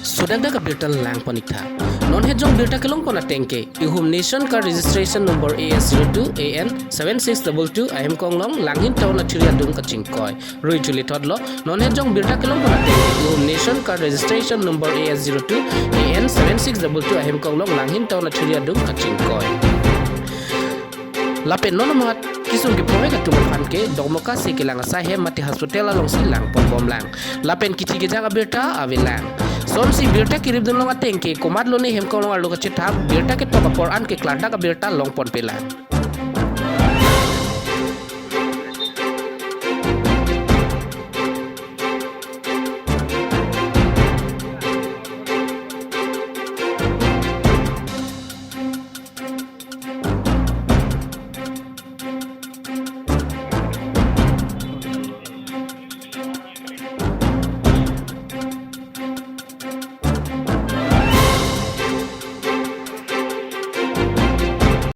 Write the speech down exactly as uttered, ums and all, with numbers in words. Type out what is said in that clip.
Sodakdak abirta lang pon ik tha. Non het jong birta kelong pon ateng ke, ihum nation card registration number A S zero two A N seven six double two ahemkong along Langhin town athiri adung kachingkoi. Rui chuli thotlo, non het jong birta kelong pon ateng ke, ihum nation card registration number A S zero two A N seven six double two ahemkong along Langhin town athiri adung kachingkoi. Lapen non amat kesung keproject atum aphan ke Dokmoka si kelang asai hem mate hospital alongsi lang pon bom lang. Lapen kithi kejang abirta ave lang. Sonsi birta kerip dun long ateng ke komatlo ne hemkong along arlo kachethap, birta ketok apor an ke klardak abirta long ponpe lang.